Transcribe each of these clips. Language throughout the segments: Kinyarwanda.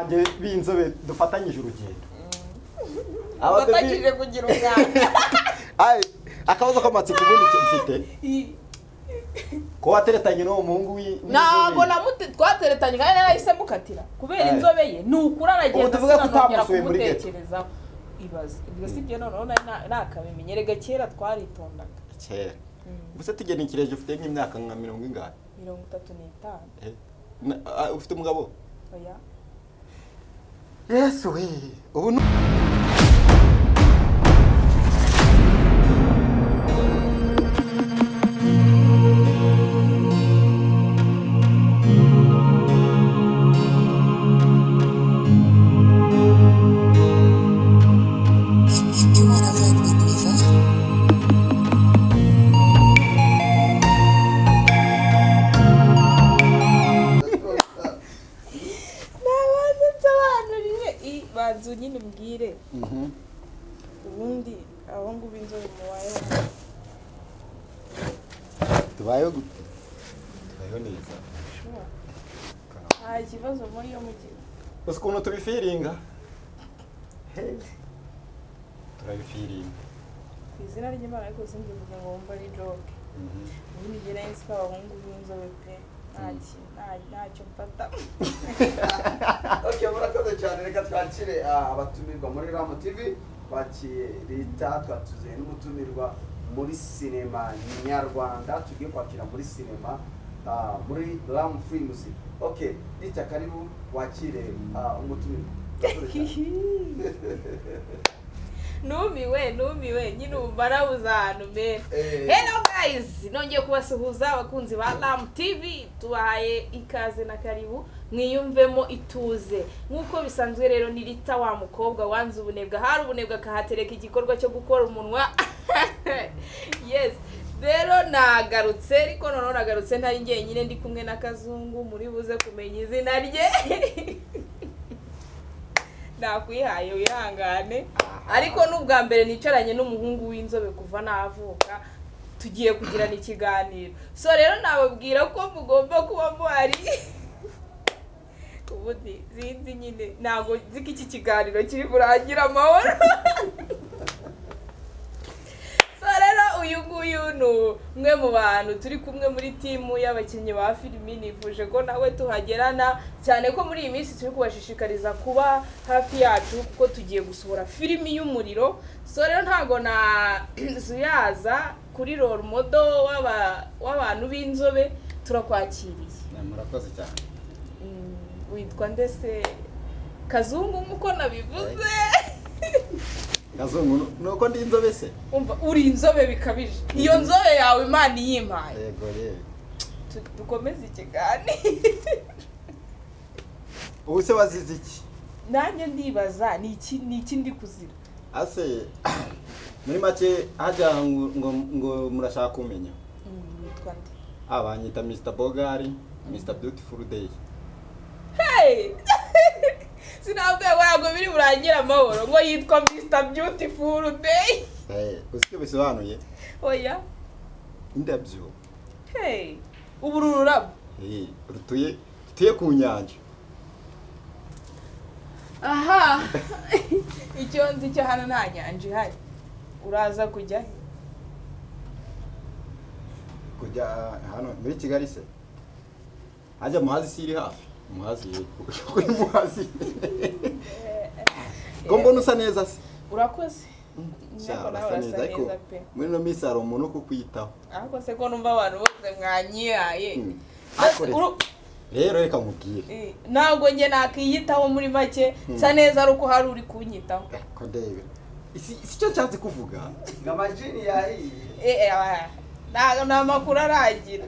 Banjye b'inzobe dufatanyije urugendo. Ufatanyije kugira umwanda. Ay, akabazo k'amatsiko ubundi mfite, ko wateretanye n'uwo muhungu Ntabwo w'inzobe? namute twateretanye kandi narahise mukatira kubera Aye. inzobe ye, ni ukuri aragenda. Ubu tuvuge ko Sinanongera utamusuye muri ghetto. kumutekerezaho. Ibaze ibyo, si byo? Noneho nari nakabimenye. Erega kera twaritondaga. Kera ubuse tugenekereje ufite nk'imyaka nka mirongo ingahe? 35. Eh, ufite umugabo? Oya. Yesu we, ubu You wanna vibe with me, huh? Nabanza nsobanurire, banza nyine umbwire. Ubundi abo ngubu inzobe mubayeho? Tubayeho gute? Tubayeho neza. Sure. Nta kibazo muri yo mugira? Uzi ukuntu tubifiringa? Hey. Turabifiringa. Ku izina ry'Imana, ariko simbivuze ngo wumve ari joke. Ubundi njye nari nzi ko abahungu b'inzobe pe ntacyo mfata. Okay, murakoze cyane. Reka twakire abatumirwa muri Ram TV. Twakiye Rita, twatuze n'umutumirwa muri sinema nyarwanda tugiye kwakira muri sinema, muri Ram Films. Okay, Rita, karibu wakire umutumirwa. Murakoze cyane. Numiwe, numiwe nyine, ubu barabuze ahantu mbere. Eh. Hello guys, nongeye kubasuhuza abakunzi ba Ram TV, tubahaye ikaze na karibu, mwiyumvemo ituze nk'uko bisanzwe. Rero ni Rita, wa mukobwa wanze ubunebwe, ahari ubunebwe akahatereka igikorwa cyo gukora umunwa. Yes, rero nagarutse, ariko noneho nagarutse ntari njyenyine, ndi kumwe na Kazungu, muri buze kumenya izina rye. Nakwihaye wihangane, ariko n'ubwa mbere nicaranye n'umuhungu w'inzobe kuva navuka, tugiye kugirana ikiganiro. So rero nababwira ko mugomba kuba muhari. Ubundi sinzi nyine, ntabwo nzi ko iki kiganiro kiri burangire amahoro. So rero uyu nguyu ni umwe mu bantu turi kumwe muri timu y'abakinnyi ba filimi. Nifuje ko nawe tuhagerana, cyane ko muri iyi minsi turi kubashishikariza kuba hafi yacu kuko tugiye gusohora filimi y'umuriro. So rero ntabwo nazuyaza kuri role model w'abantu b'inzobe, turakwakiriye. Murakoze cyane. Witwa ndetse Kazungu nk'uko nabivuze. Kazungu nuko ndi inzobe se? Umva, uri inzobe bikabije, iyo nzobe yawe Imana iyimpaye. Yego, yego. Dukomeze ikiganiro. Ubu se wazize iki? Nanjye ndibaza ni iki ndi kuzira. Ase muri make hajya ngo murashaka kumenya? Witwa nde? Abanyita Mr Bogari, Mr Beautiful Day. Hey! Sinabwiye ngo ntabwo biri burangire amahoro, ngo yitwa Mr Beautiful Day. Eh, uzi icyo bisobanuye? Oya. Indabyo. Hey, ubu uru rurabo. Eh, rutuye ku nyanja. Aha, icyo nzi cyo hano nta nyanja ihari. Uraza kujya he? Kujya hano muri Kigali se, hajya Muhazi, si iri hafi Muhazi? Yego, kuri Muhazi. Ko mbona usa neza se? Urakoze. Sha, Ariko nawe urasa urasa neza, ariko neza pe. muri ino minsi hari umuntu wo kukwitaho. Ariko se ko numva abantu bose mwanyihaye? Ariko rero reka nkubwire. Ntabwo njye nakiyitaho. Muri make nsa neza ari uko hari uri kunyitaho. Ko ndebe si cyo nshatse kuvuga. Ngo amajini yahiye. Ntabwo ni amakuru aragira.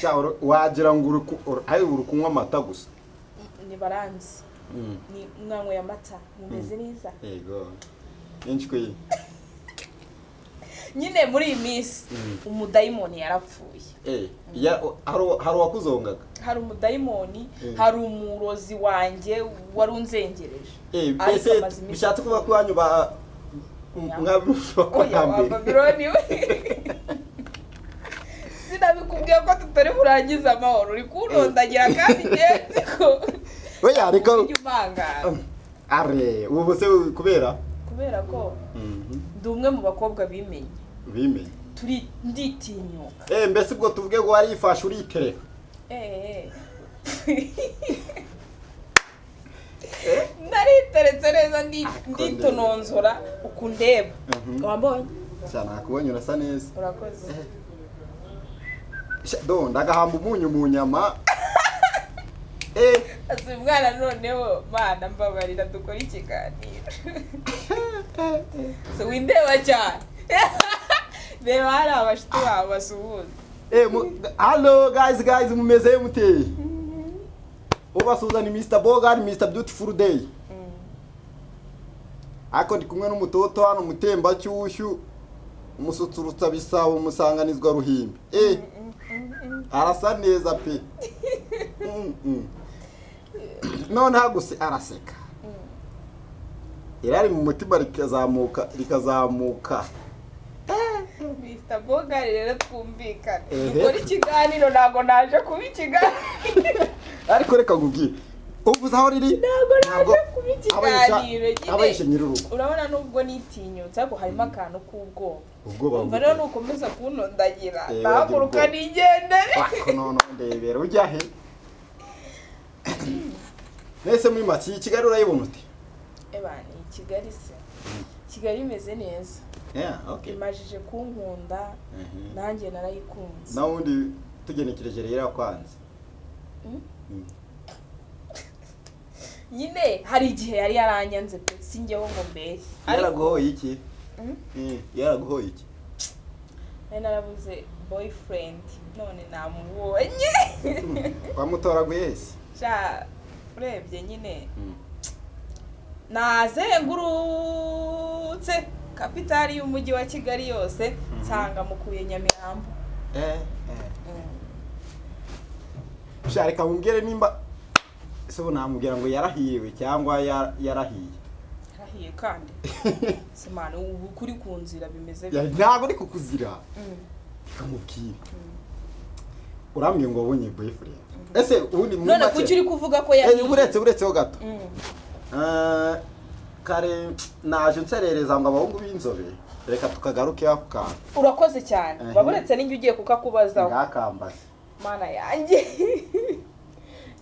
Sha, wagira ngo ari uri kunywa amata gusa. Ni baranzi, ni mwanyweye amata, mumeze neza. Yego, inshwi. Nyine muri iyi minsi umudayimoni yarapfuye. Eh, hari uwakuzongaga? Hari umudayimoni, hari umurozi wanjye wari unzengereje. Eh, Ariko mbese amaze iminsi bishatse kuvuga ko iwanyu ba Oya, wa mwabambere? Babiloni we, sinabikubwiye ko tutari burangize amahoro? Uri kuntondagira kandi ngenzi ko Oya, reka. Ujya umangara. Are ubu se kubera Kubera ko ndi umwe mu bakobwa bimenye. Bimenye. Turi nditinyuka. Mbese ubwo tuvuge ngo warifashe uritereka? Eh. Nariteretse neza, nditononzora ukundeba. Wambonye? Cyane, nakubonye, urasa neza. Urakoze. Sha, do ndagahamba umunyu mu nyama. Azi umwana noneho, mana mbabarira dukore ikiganiro. So windeba cyane. Reba hari abashuti bawe basuhuza. Hello guys, guys, mumeze mute? Ubasuhuza ni Mr. Bogan, Mr. Beautiful Day. Ariko ndi kumwe n'umutoto hano, umutemba cyushyu, umususurutsa bisabo, umusanganizwa ruhimbi. Arasa neza pe. None haguse araseka. Irari mu mutima rikazamuka rikazamuka. Mr. Bogari rero, twumvikane. Ehe. Dukore ikiganiro, ntabwo naje kuba ikiganiro. Ariko reka nkubwire. Uvuze aho riri? Ntabwo naje kuba ikiganiro nyine. Aba yishe nyir'urugo. Urabona nubwo nitinyutse, ariko harimo akantu k'ubwoba. Ubwoba? Umva rero, nukomeza kuntondagira, ndahaguruka uragira ubwoba. nigendere. Wako noneho ndebera ujya he? Nese muri make iyi Kigali urayibona ute? Eba ni Kigali se? Kigali imeze neza. Yeah, okay. Imajije kunkunda, nanjye narayikunze. Naho ubundi tugenekereje rero yakwanze. Nyine hari igihe yari yaranyanze pe, sinjyeho ngo mbeshye, ariko Yaraguhoye iki? Mm? Yaraguhoye iki? Nari narabuze boyfriend, none namubonye. Wamutoraguye se? Sha, urebye nyine nazengurutse kapitali y'umujyi wa Kigali yose, nsanga mukuye Nyamirambo. Sha, reka mubwire nimba se ubu namubwira ngo yarahiriwe cyangwa yarahiye. Yarahiye kandi simana ubu kuri ku nzira bimeze Ntabwo ari kukuzira. Reka mubwire. Urambwiye ngo wabonye boyfriend. Ese ubundi muri None make- kuki uri kuvuga ko yahiye? Uretseho gato. Kare naje nserereza ngo abahungu b'inzobe, reka tukagaruke ako kantu. Urakoze cyane. Baburetse n'injye ugiye kukakubazaho. Ngakambaze. Mana yanjye,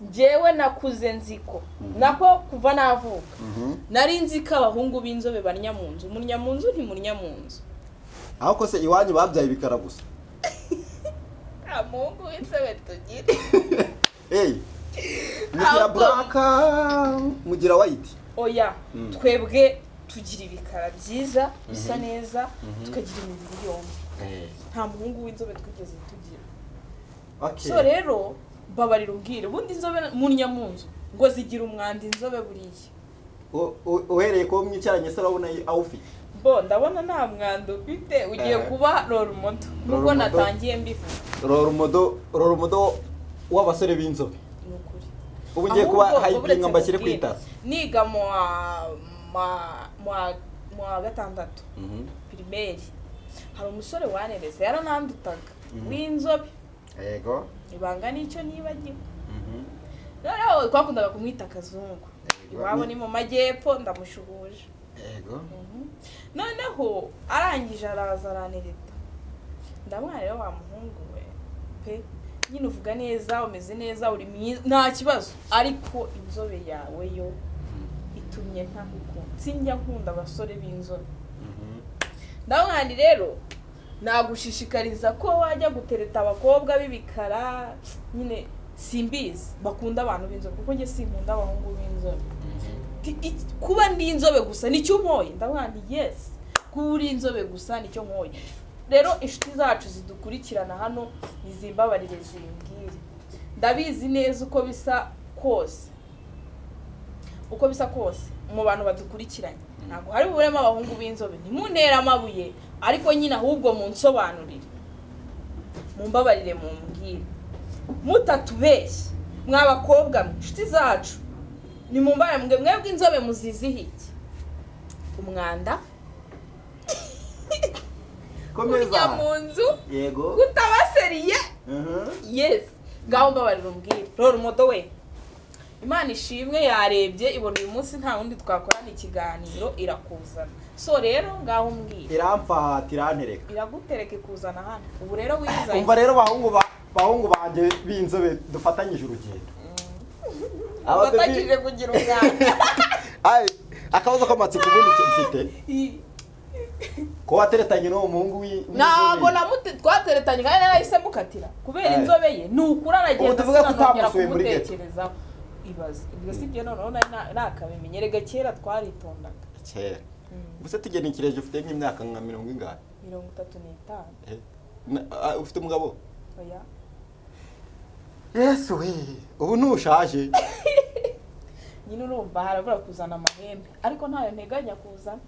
njyewe nakuze nziko nako kuva navuka nari nzi ko abahungu b'inzobe barnya mu nzu. Murnya mu nzu, ntimurnya mu nzu? Ahubwo se iwanyu babyaye ibikara gusa? Nta muhungu w'inzobe tugira. Hey, mugira Ahubwo- black, mugira white? Oya, twebwe tugira ibikara byiza bisa neza, tukagira imibiri yombi. Nta muhungu w'inzobe twigeze tugira. Okay. So rero mbabarira umbwire, ubundi inzobe murnya mu nzu, ngo zigira umwanda inzobe buriya? Uhereye ko mwicaranye se urabona awufite? Bo ndabona nta mwanda ufite, ugiye kuba role model nubwo Role model. natangiye mbivuga. Role model w'abasore b'inzobe. Ni ukuri. Ubu ngiye kuba Ahubwo, hypinga uretse mbashyire ku nkubwire, itasi. Niga mu wa gatandatu primaire, hari umusore wanereze, yaranandutaga, w'inzobe. Ibanga nicyo nibagiwe. Noneho twakundaga kumwita Akazungu. Iwabo ni mu majyepfo, ndamushuhuje. Noneho arangije araza arantereta. Ndamwana rero, wa muhungu we pe, nyine uvuga neza, umeze neza, uri mwiza, nta kibazo, ariko inzobe yawe yo itumye ntagukunda, sinjya nkunda abasore b'inzobe. Ndamwana rero, nagushishikariza ko wajya gutereta abakobwa b'ibikara, nyine simbizi, bakunda abantu b'inzobe, kuko njye sinkunda abahungu b'inzobe. Kuba ndi inzobe gusa nicyo nkoye? Ndavuga nti yes, kuba uri inzobe gusa nicyo nkoye. Rero inshuti zacu zidukurikirana hano nizimbabarire zimbwire. Ndabizi neza uko bisa kose, uko bisa kose mu bantu badukurikiranye ntabwo hari buburemo abahungu b'inzobe. Ntimuntere amabuye, ariko nyine ahubwo munsobanurire, mumbabarire, mumbwire mutatubeshye. Mwa bakobwa mwe, inshuti zacu, nimumbare mwe, mwebwe inzobe muziziho iki? Umwanda? Komeza. Kurya mu nzu? Yego. Kutabaseriye? Mhm. Yes, ngaho mbabarira umbwire, role model we. Imana ishimwe, yarebye ibona uyu munsi nta wundi twakorana ikiganiro, irakuzana. So rero ngaho umbwira. Iramfata, irantereka. Iragutereka, ikuzana hano. Ubu rero wizanye. Umva rero, bahungu banjye b'inzobe dufatanyije urugendo. Ufatanyije kugira umwana. Ay, akabazo k'amatsiko ubundi mfite, ko wateretanye n'uwo muhungu Ntabwo namute twateretanye, kandi narahise mukatira kubera Aye. inzobe ye. Ni ukuri, aragenda, Ubu tuvuge ko sinanongera utamusuye muri ghetto. kumutekerezaho. Ibaze ubwo si byo, noneho nari nakabimenye. Rega kera twaritondaga. Kera ubuse tugenekereje ufite nk'imyaka nka mirongo ingahe? 35. Eh, ufite umugabo? Oya. Yesu we, ubu ntushaje? Nyine urumva harabura kuzana amahembe, ariko ntayo nteganya kuzana.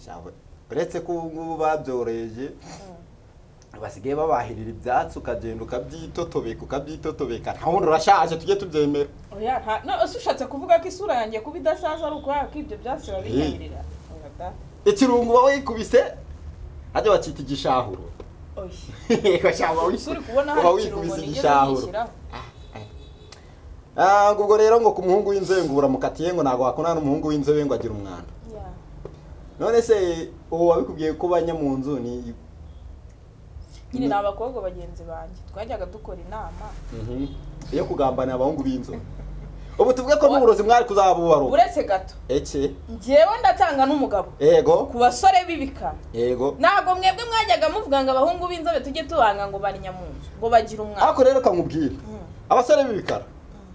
Shawe, uretse ko ubu ngubu babyoroheje, basigaye babahirira ibyatsi, ukagenda ukabyitotobeka, ukabyitotobeka. Nta wundi, urashaje, tujye tubyemera. Oya, nta no ese ushatse kuvuga ko isura yanjye kuba idasaza ari ukubera ko ibyo byatsi babihahirira? Oya da. Ikirungo uba wikubise hajya bakita igishahuro. Oya. Shaba, Ese uri kubona uba hari ikirungo wikubise nigeze igishahuro. nishyiraho? Ah, ngo ubwo rero ngo ku muhungu w'inzobe ngo uramukatiye, ngo ntabwo wakundana n'umuhungu w'inzobe, ngo agira umwanda. Yeah. None se uwo wabikubwiye ko banya mu nzu ni Nyine ni abakobwa bagenzi banjye, twajyaga dukora inama. Iyo kugambanira abahungu b'inzobe, ubu tuvuge ko n'uburozi mwari kuzabubaruka? Uretse gato. Eke. Njyewe ndatanga n'umugabo Yego. ku basore b'ibikara. Yego. Ntabwo mwebwe mwajyaga muvuga ngo abahungu b'inzobe tujye tubanga, ngo barinya mu nzu, ngo bagira umwana? Ariko rero kamubwira, abasore b'ibikara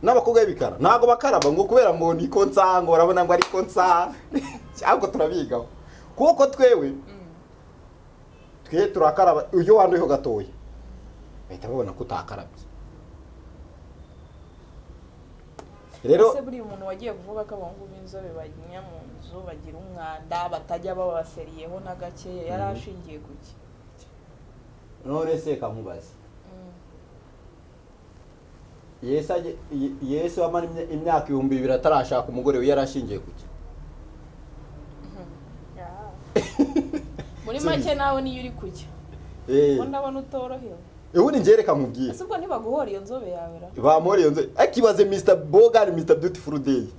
n'abakobwa b'ibikara ntabwo bakaraba ngo kubera ngo niko nsa, ngo urabona ngo ariko nsa, cyangwa turabigaho, kuko twewe twe turakaraba. Iyo wanduyeho gatoya bahita babona ko utakarabye rero. Ese buriya umuntu wagiye kuvuga ko abahungu b'inzobe bajya mu nzu bagira umwanda, batajya babaseriyeho na gakeya, yari ashingiye ku ki? None se kamubaza, Yesu Yesu amara imyaka 2000 atarashaka umugore we, yari ashingiye ku ki? Muri make nawe niyo uri kujya. Ko ndabona utorohewe. Ubundi njye reka nkubwire. Ese ubwo ntibaguhora iyo nzobe yawe ra? Bamuhora iyo nzobe, ariko ibaze Mr Bogan, Mr Beautiful Day,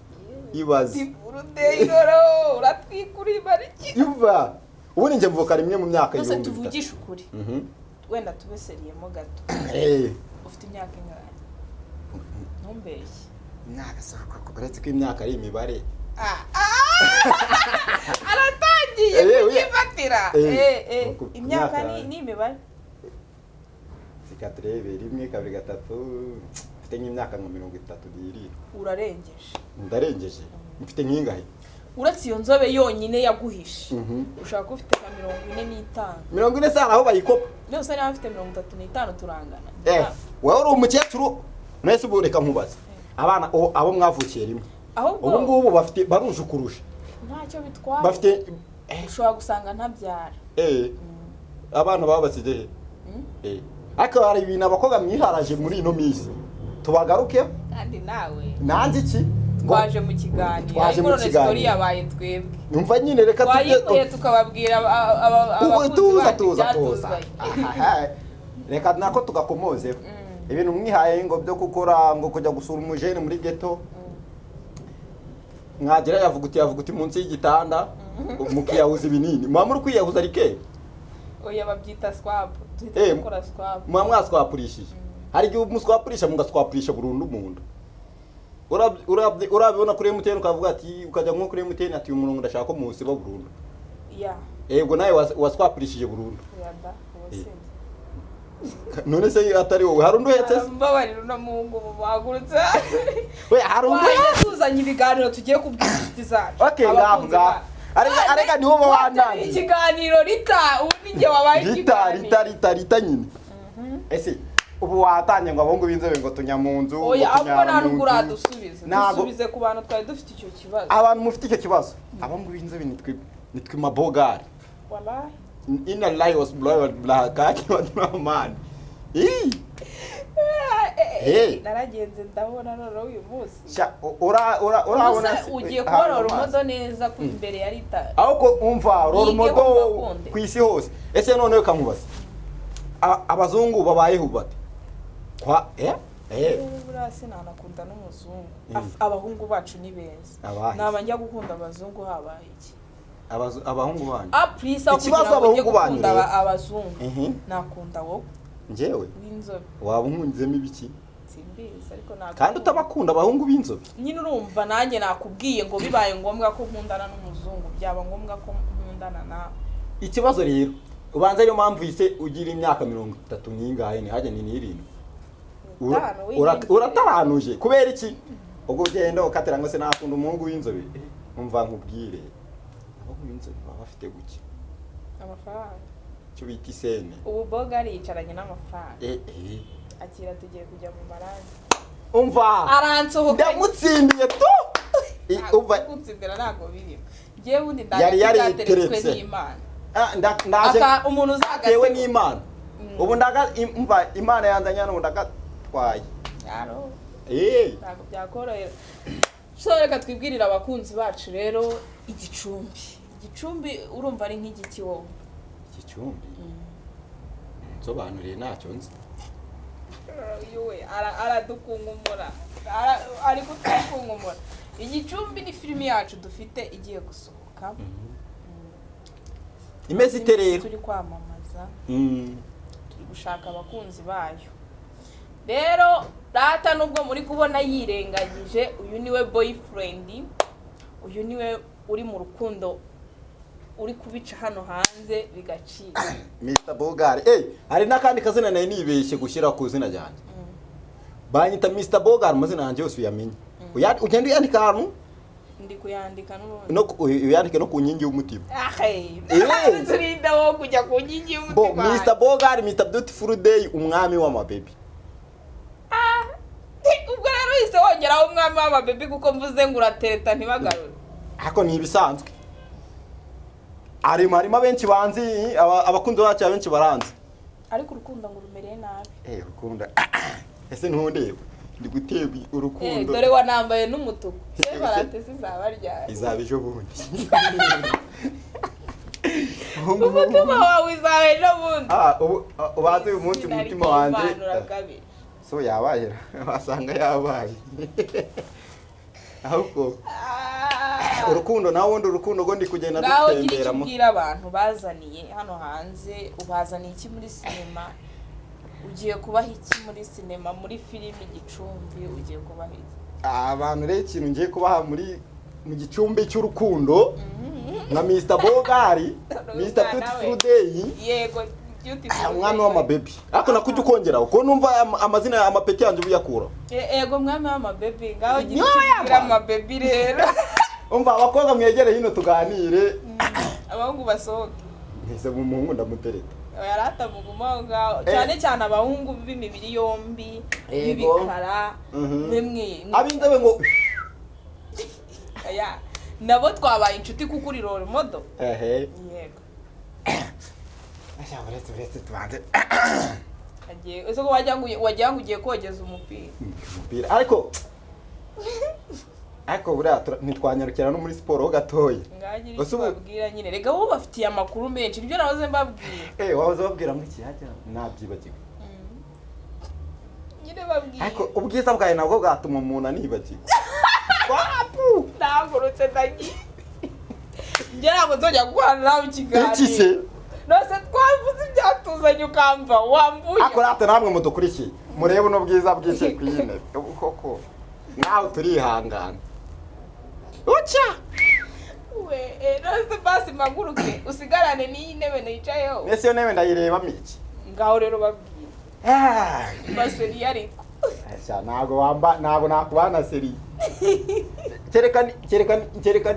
ibaze. Urudeyiroro uratwika uri bariki. Yuva, ubundi njye mvuka rimwe mu myaka Twese 3000. tuvugishe ukuri. Wenda tubeseriyemo gato. Ufite imyaka ingahe? Ntumbeshye. Imyaka si uko, uretse ko imyaka ari imibare. Aratangiye kuyifatira. Imyaka ni imibare. Reka turebe, rimwe, kabiri, gatatu, mfite nk'imyaka nka 37. Urarengeje. Ndarengeje? Mfite nk'ingahe? Uretse iyo nzobe yonyine yaguhishe, ushobora kuba ufite nka 45. 40 se hari aho bayikopa? Yose niba mfite 35, turangana. Wowe uri umukecuru. Mwese ubu reka nkubaze, abana abo mwavukiye rimwe Ahubwo ubu ngubu bafite baruje kurusha. Ntacyo bitwaye. Bafite Ushobora gusanga ntabyara. Abana babasize he? Ariko hari ibintu abakobwa mwiharaje muri ino minsi, tubagaruke. Kandi nawe. Nanjye iki? Twaje mu kiganiro. Twaje Ariko mu none kiganiro. story yabaye twebwe. Numva nyine reka Twayimuye tukababwira ubu abakunzi tuza bacu tuza tuza. ibyatuzanye. Ahaha. Reka nako tugakomozeho ibintu mwihaye ngo byo gukora, ngo kujya gusura umujene muri ghetto, mwagira yavuga uti munsi y'igitanda, mukiyahuza ibinini, muba muri kwiyahuza rike. Oya, babyita swap, duhita dukora swap. Muba mwaswapurishije. Hari igihe umuswapurisha, mugaswapurisha burundu mu nda. Urabibona kuri MTN, ukavuga ati, ukajya nko kuri MTN ati uyu murongo ndashaka ko muwusiba burundu. Ya. Yego, nawe waswapurishije burundu. Ya da, ubu sinzi. None se atari wowe, hari undi uhetse se? Mbabarira, uno muhungu ubu bahagurutse. We, hari undi. Waje tuzanye ibiganiro tugiye kubwira inshuti zacu, Okay, ngaho abakunzi ngaho. bacu. Arega niwo uba Wateruye wanangiye. ikiganiro Rita, ubu ni njye wabaye Rita. ikiganiro. Rita, Rita, Rita nyine. Ese ubu watangiye ngo abahungu b'inzobe ngo tunya mu nzu, ngo Oya, ahubwo tunyara nta mu nubwo nzu. uradusubiza. Ntabwo- Dusubize ku bantu twari dufite icyo kibazo. Abantu mufite icyo kibazo, abahungu b'inzobe nitwe mabogari. Wallahi. Ina lillahi wa subhanahu wa ta'ala man. Ii. Hey. Naragenze ndabona noneho uyu munsi. Sha, urabona Ubuse ugiye kuba role model neza ku imbere ya Rita. Ahubwo umva, Yigeho role model mbakunde. ku isi hose. Ese noneho kamubaza, abazungu babayeho bate kwa Buriya sinanakunda n'umuzungu. Abahungu bacu ni beza. Abahe? Naba njya gukunda abazungu habaye iki? Abahungu banyu. Ah, please, aho Ikibazo kugira ngo njye abahungu banyu gukunda rero. Abazungu nakunda wowe Njyewe w'inzobe. Waba unkunzemo ibiki? Simbizi, ariko ntabwo Kandi utabakunda abahungu b'inzobe. Nyine urumva nanjye nakubwiye ngo bibaye ngombwa ko nkundana n'umuzungu, byaba ngombwa ko nkundana nawe. Ikibazo rero ubanza ariyo mpamvu yise ugira imyaka 30 n'ingahe, ntihajye ni 7. Itanu, w'inzobe. Urataranuje kubera iki? Ubwo ugenda ukatira ngo se nakunda umuhungu w'inzobe. Umva nkubwire, abahungu b'inzobe baba bafite guke Amafaranga. Icyo bita isene. Ubu Bogari yicaranye n'amafaranga. Akira, tugiye kujya mu marangi. Umva, Aransohoka. ndamutsindiye tu. Umva. Gutsindira ntabwo birimo, njyewe ubundi Yari ndagateretswe yariteretse. n'Imana. Ah, ndaje. Aka umuntu uzagatewe Tewe n'Imana. Ubu ndaga umva, Imana yanzanye hano, ndagatwaye. Yaro. Ntabwo byakorohera. So reka twibwirire abakunzi bacu rero igicumbi. Igicumbi urumva ari nk'igiki wowe? Igicumbi nsobanuriye ntacyo nzi. Uyu we aradukunkumura, ari kudukunkumura. Igicumbi ni filimi yacu dufite igiye gusohoka. Imeze ite rero? Turi kwamamaza, turi gushaka abakunzi bayo. Rero data, nubwo muri kubona yirengagije, uyu niwe boyfriend, uyu niwe uri mu rukundo, uri kubica hano hanze bigacika. Mr Bogari, hari n'akandi kazina nari nibeshye gushyira ku izina ryanjye. Banyita Mr Bogari, amazina yanjye yose uyamenye. Ugenda uyandika ahantu. Ndi kuyandika n'ubundi. No uyandike no ku nkingi y'umutima. Ahe, turinda wo kujya ku nkingi Bo y'umutima. Mr Bogari, Mr Beautiful Day, umwami w'amabebi. Ubwo rero uhise wongeraho umwami w'amabebi kuko mvuze ngo uratereta ntibagarure. Ariko ni ibisanzwe, harimo abenshi banzi, abakunzi bacu abenshi baranzi. Ariko urukundo ngo rumereye nabi. Urukundo ese ntundeba ndi guterwa urukundo? Dore wanambaye n'umutuku. Se barate zizaba ryari? Izaba ejo bundi. Umutima wawe izaba ejo bundi. Ah, ubu ubanze uyu munsi Izina umutima wanjye ry'Imana kabiri. So yabaye, wasanga yabaye ahubwo. Urukundo nawe wundi, urukundo rwo ndi kugenda Ngaho gira icyo dutemberamo. ubwira abantu bazaniye hano hanze. Ubazaniye iki muri sinema? Ugiye kubaha iki muri sinema, muri filimi Igicumbi? Ugiye kubaha iki? Abantu rero, ikintu ngiye kubaha muri mu gicumbi cy'urukundo nka Mr Bogari, Mr Umwana we. Beautiful Day. Yego, beautiful. Umwami w'amabebi, ariko nakujya ukongera uko numva amazina amapeti yanjye ubuyakura. Yego, mwami w'amabebi, ngaho gira Niyo icyo ubwira yaba. amabebi rero. Umva, abakobwa mwegere hino tuganire. Abahungu basohoke. Mwese mu muhungu ndamutereta. Yaratamuguma aho ngaho, cyane cyane abahungu b'imibiri yombi, b'ibikara, bimwe Ab'inzobe ngo Oya, nabo twabaye inshuti kuko uri role model. Ehe. Yego. Asha, uretse tubanze. Agiye ese ko wagira ngo ugiye kogeza umupira. Umupira, ariko buriya ntitwanyarukira no muri siporo ho gatoya? Ngagira Gusa icyo babwira nyine. Rega wowe bafitiye amakuru menshi, nibyo nahoze mbabwira. Wahoze babwira ngo iki hajya nabyibagiwe. Nyine babwira. Ariko ubwiza bwawe nabwo bwatuma umuntu anibagirwa. Wapu! Ndahagurutse, ndagiye. Njye ntabwo nzongera gukorana nawe ikiganiro. Iki se? Nose twavuze ibyatuzanye ukamva wambuye. Ariko rata namwe mudukurikiye, murebe uno bwiza bwicaye ku iyi ntebe. Ubu koko nawe turihangana uca. We, nose basi mpaguruke usigarane n'iyi ntebe nicayeho. Mbese iyo ntebe ndayirebamo iki? Ngaho rero babwira. Ah! Baseriye ariko. Asha, ntabwo wamba, ntabwo nakubana seri, kereka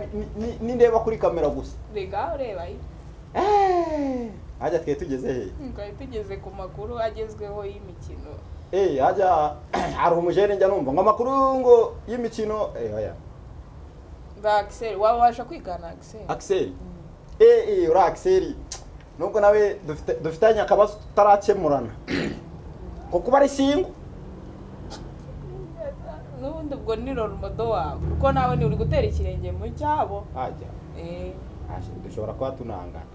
nindeba kuri kamera gusa. Rega ureba. Eh, hajya twe tugeze he? Twari tugeze ku makuru agezweho y'imikino. Hajya hari umujene njya numva ngo amakuru ngo y'imikino, oya. Ba Axel, waba wabasha kwigana Axel? Axel, uri Axel, nubwo nawe dufitanye akabazo tutarakemurana ko kuba ari single. N'ubundi ubwo ni role model wawe kuko nawe ni uri gutera ikirenge mu cyabo. Hajya Asha, dushobora kuba tunangana.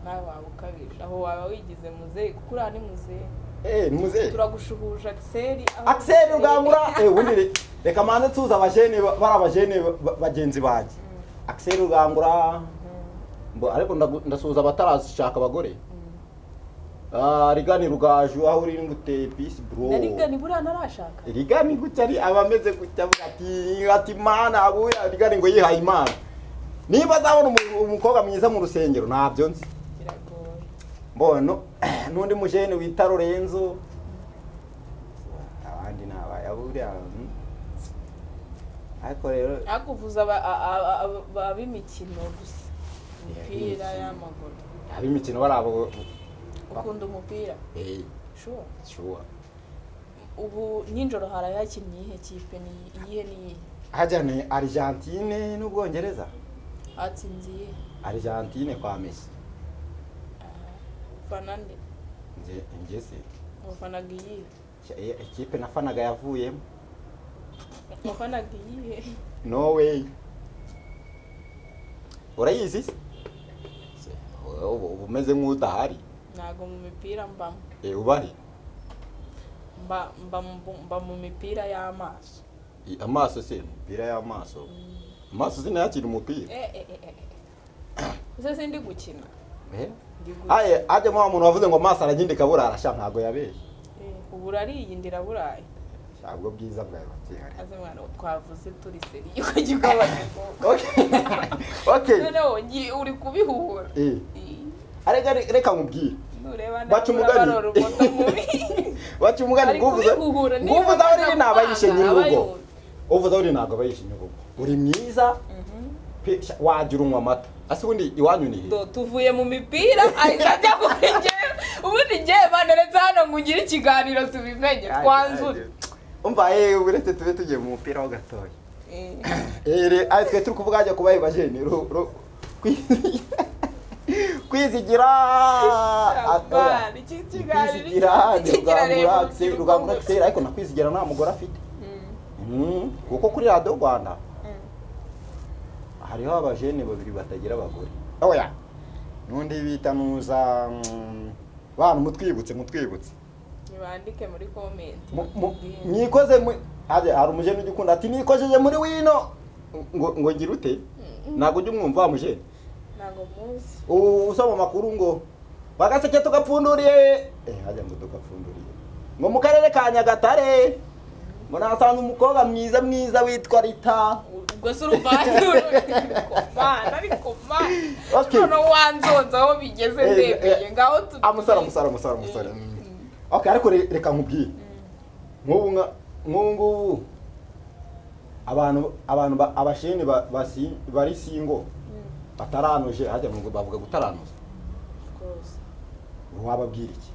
Nawe waba ukabije aho, waba wigize muzehe kuko uriya ni muzehe. Ni muzehe. Turagushuhuje Axel. Axel Rugangura, ubundi reka manze tuza abajene, bari abajene bagenzi banjye. Axel Rugangura, ariko ndasuhuza abatarashaka abagore. Rigani Rugaju, aho uri nguteye peace bro. Na Rigani buriya ntarashaka. Rigani gutya ari abameze gutya, avuga ati Imana abuya Rigani ngo yihaye Imana. Niba azabona umukobwa mwiza mu rusengero ntabyo nzi. Biragoye. Mbono n'undi mujene wita Lorenzo. Abandi ni abayaburiya. Ariko rero akuvuza ab'imikino gusa. Umupira y'amaguru. Ab'imikino bari abo. Ukunda umupira? Sure. Sure. Ubu nijoro harayakinnye iyihe kipe, ni iyihe n'iyihe? Hajya ni Argentine n'Ubwongereza. Hatsinze iyihe? Argentine kwa Messi. Ufana nde? Nje se. Ufanaga iyihe? Ikipe nafanaga yavuyemo. Ufanaga iyihe? No way. Urayizi se? Ubu umeze nk'udahari. Ntago mu mipira mbamo. Ubari? Mba mu mipira y'amaso. Amaso se, imipira y'amaso. Amaso sinayakira umupira. Ese sindi gukina. Aye, aje mwa muntu wavuze ngo amaso aragindika burara, sha ntago yabeshye. Ubu urariyindira burayi. Shabwo bwiza bwawe bakihari. Aze mwana twavuze turi seri ukajya ugabanya. Okay. Noneho uri kubihuhura. Arega reka nkubwire. Nureba Baca umugani. Baca umugani nguvuze. Nguvuze aho uri nabayishe nyir'urugo. Uvuze aho uri ntabwo abayishe nyir'urugo. Uri mwiza. Wagira unywa amata. Ase ubundi iwanyu ni he? Tuvuye mu mipira ahita ajya kuri njyewe. Ubundi njyewe baneretse hano ngo ugire ikiganiro tubimenye twanzure. Umva uretse tube tugiye mu mupira ho gatoya. Aye twe turi kuvuga ajya kubaye bajene kwizigira Rugangura Axel, ariko nakwizigira nta mugore afite. Kuko kuri Radio Rwanda hariho abajene babiri batagira abagore. Oya. Nundi bita nuza bantu mutwibutse. Nibandike muri comment. Mwikoze aje hari umujene ugikunda ati nikojeje muri wino ngo ngira ute? Ntago ujya umwumva wa mujene. Ntago muzi. Usoma amakuru ngo bagaseke tugapfunduriye. Hajya ngo tugapfunduriye. Ngo mu karere ka Nyagatare ngo nasanze umukobwa mwiza mwiza witwa Rita. Ubwo se uruvandura ariko noneho wanzonza aho bigeze ndebeye ngaho amusara. Okay, ariko reka nkubwire. Nk'ubu ngubu abantu abashene bari singo bataranuje, hajya ngo bavuga gutaranuza. Wababwira iki?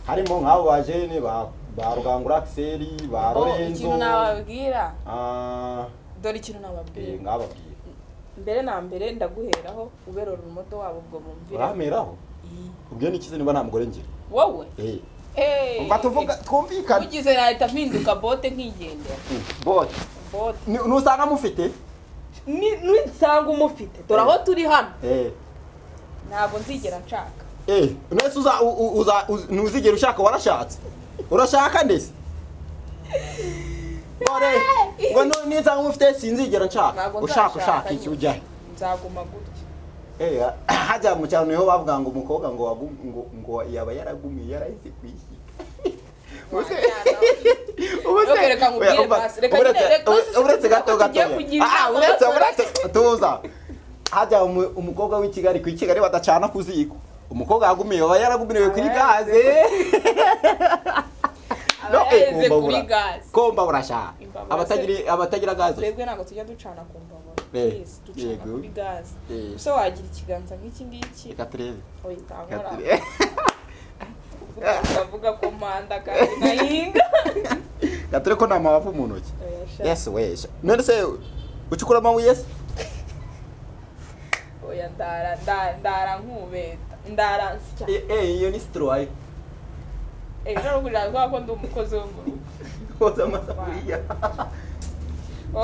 Harimo nk'abo bajene ba Rugangura Axel, ba Lorenzo. Ikintu nababwira. Dore ikintu nababwira. Ngababwira. Mbere na mbere ndaguheraho uberora umudo wabo ubwo bumvira. Urameraho? Ubwiye n'ikize niba nta mugore ngira. Wowe? Umva tuvuga twumvikane. Ugize nahita mpinduka bote nkigendera. Bote. Nusanga mufite? Nisanga umufite. Dore aho turi hano. Ntabwo nzigera nshaka. Nese uza ntuzigera ushaka, warashatse. Urashaka ndese? Dore ngo nisanga umufite sinzigera nshaka. Ushaka iki ujya? Nzaguma gutya. Hajya mu cyaro niho bavuga ngo umukobwa ngo ngo yaba yaragumiye yarahise kwishika. Uretse gato gato. Uretse tuza. Hajya umukobwa w'i Kigali ku Kigali badacana ku ziko. Umukobwa yagumiye aba yaragumiriwe kuri gaze. Kuri gaze. Komba burasha. Abatagira gaze. Twebwe ntabwo tujya ducana ku mbabura. Please ducana kuri gaze. So wagira ikiganza nk'iki ngiki. Reka turebe. Oya Ndavuga ko manda kandi nahinga. Gature ko nta mabavu mu ntoki. Yes we. None se ucukura amabuye se? Oya ndara nkubeta. Ndara nsya. Iyo ni stroye. None kugira ko ndi umukozi wo mu rugo. Koza amasafuriya.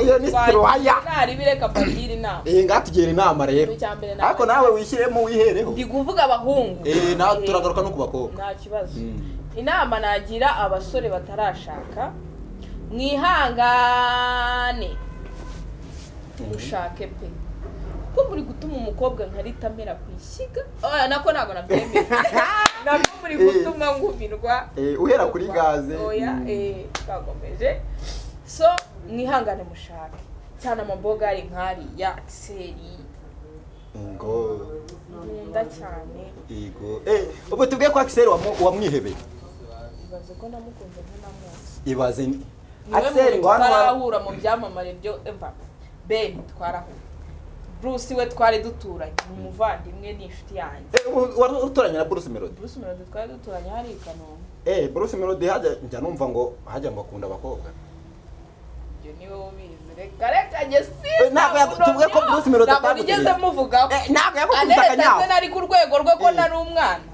Iyo ni stroya. Nari bireka mbabwira inama. Ngatugira inama rero. Ariko nawe wishyiremo wihereho. Ndi kuvuga abahungu. Nawe turagaruka no ku bakobwa. Nta kibazo. Inama nagira abasore batarashaka, mwihangane mushake pe, kuko muri gutuma umukobwa nka Rita amera ku ishyiga. Oya, nako ntabwo nabyemera, nako muri gutuma ngumirwa. Uhera kuri gaze. Oya. Twakomeje. So mwihangane mushake cyane amabogari nk'ariya Axel Ngo nkunda cyane. Yego. Ubu tubwiye ko Axel wamwihebeye. Ibaze ko namukunze nk'unamuzi. Ibaze Niwe Axel muntu ngo hano tutarahura mu byamamare byo emva. Ben twarahura, Bruce we twari duturanye, ni umuvandimwe, ni inshuti yanjye. Ubu wari uturanye na Bruce Melody? Bruce Melody twari duturanye hari i Kanombe. Bruce Melody hajya njya numva ngo hajya ngo akunda abakobwa. Ibyo niwe ubizi, reka reka njye si Ntabwo tuvuge ko Bruce Melody ntabwo atagutereye. nigeze muvugaho. Ntabwo yagukubise Anereta se akanyafu. nari ku rwego rwe ko nari umwana,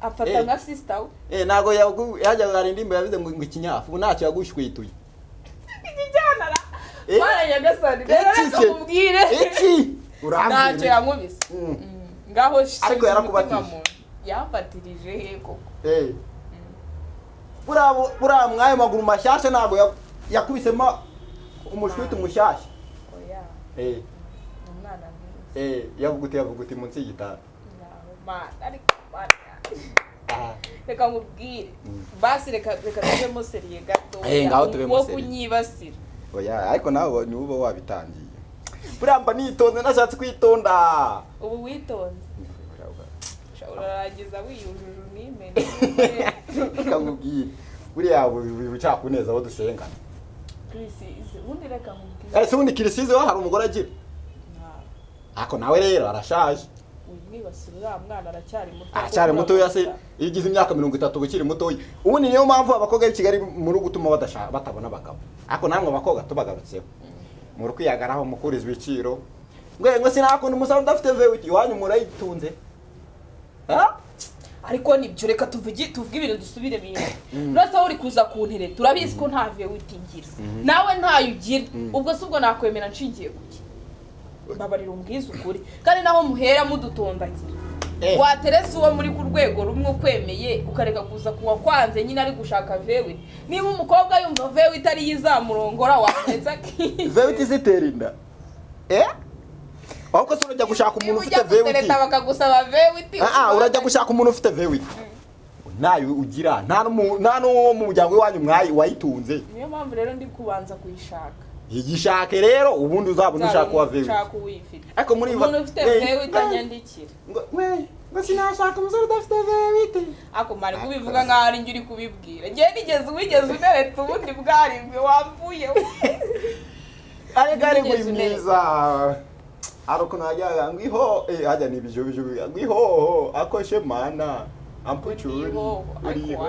afata nka sister we. Ntabwo yajya hari indirimbo yavuze ngo ikinyafu, ubu ntacyo yagushwituye. Iki cyana ra Mana nyagasani, rero Iki reka se? mubwire. Iki urambwira. Ntacyo yankubise. Ngaho Ariko subiza yarakubatije. umutima mu nda. Yamfatirije he koko? Buriya mwayo maguru mashyashya ntabwo yakubisemo umushwiti mushyashya. Oya. Ni umwana mwiza. Yavuga uti munsi y'igitanda. Ngaho Mana, ariko Mana reka nkubwire. Basi reka reka tubemo sérieux gato. Ngaho tubemo Wo sérieux. kunyibasira. Oya, ariko nawe ni uba wabitangiye. Buriya mba nitonze, nashatse kwitonda. Ubu witonze. Urarangiza wiyujuje unimene. Reka nkubwire, buriya bucaka kuneza abo dusengana. Chris, ubundi reka nkubwire. Ese ubundi Kirisizi we hari umugore agira? Nta. Ariko nawe rero arashaje. Wimwibasira, uriya mwana aracyari muto. Aracyari mutoya se? Iyo ugize imyaka 30 uba ukiri mutoya. Ubundi niyo mpamvu abakobwa b'i Kigali muri gutuma badashaka batabona abagabo. Ariko namwe abakobwa tubagarutseho, muri kwiyagaraho mukuriza ibiciro ngo sinakunda umusore udafite V8. Iwanyu murayitunze? Ha? Ariko nibyo, reka tuvuge ibintu dusubire bintu. Uretse aho uri kuza kuntere, turabizi ko nta V8 ngira, nawe ntayo ugira. Ubwo si ubwo nakwemera nshingiye kuki? Mbabarira umbwize ukuri, kandi naho muhera mudutondagira. Waterese uwo muri ku rwego rumwe ukwemeye, ukareka kuza kuwa kwanze nyine ari gushaka V8. Niba umukobwa yumva V8 ariyo izamurongora, wateretse V8 zitera inda. Ahubwo se urajya gushaka umuntu Niba ufite ujya gutereta V8? bakagusaba V8. Ah, urajya gushaka umuntu ufite V8 ntayo ugira, nta n'uwo mu muryango w'iwanyu mwayi wayitunze. Niyo mpamvu rero ndi kubanza kuyishaka. Igishake rero, ubundi uzabona ushaka uwa V8. Nshaka uwuyifite. Ariko muri Umuntu ufite V8 anyandikira. Ngo we ngo sinashaka umusore udafite V8. Ako mari kubivuga nkaho ari njye uri kubibwira. Njye nigeze wigeze unereta ubundi bwaribwe wamvuye. Ariko ari Nigeze muri unereta. mwiza, hari ukuntu hajyaga ngo iho hajya ni ibijo ngo ihoho akoshe mana ampucuri. Uriho ariko Uriho.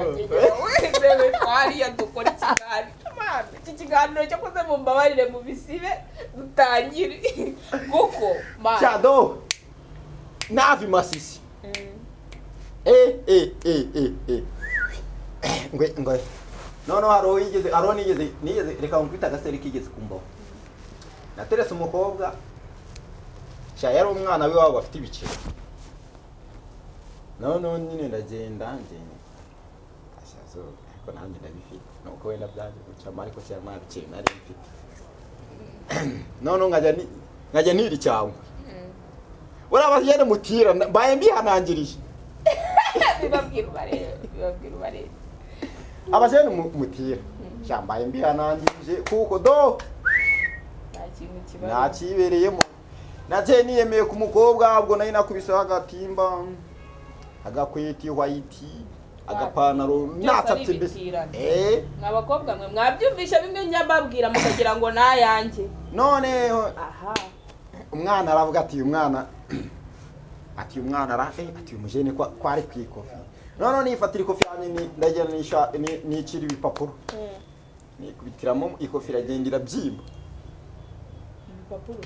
wagegera wemewe twariya dukora ikiganiro. Mana, iki kiganiro cyo kuze mumbabarire mu bisibe dutangire kuko mana. Shado navi Masisi. Ngwe ngwe no no haro yigeze, haro nigeze nigeze, reka nkwita agaseri kigeze kumbaho. Naterese umukobwa sha, yari umwana w'iwabo bafite ibiceri. No nyine ndagenda ngenda ashazo, ariko nanjye ndabifite, nuko wenda byaje gucamo, ariko kera nta biceri nari mfite. None nkajya nira icyangwe. Buriya bagenda mutira mbaye mbihanangirije. Bibabwira ubarebe, bibabwira ubarebe. Abajene mutira sha, mbaye mbihanangirije kuko do Nta kintu kibaho. Nta kibereyemo. Nagiye niyemeye ku mukobwa, ubwo nari nakubiseho agatimba, agakweti white, agapantaro. Byose ari Natsatse mbese. ibitirano. Eh. Mwa bakobwa mwe, mwabyumvisha bimwe njya mbabwira mukagira ngo nayanjye. None Aha. umwana aravuga ati uyu mwana, ati uyu mwana ara ati uyu mujene ko ari ku ikofi. None nifatira ikofi yanjye ndagenda nicira ibipapuro, nikubitiramo ikofi iragenda irabyimba. Ibipapuro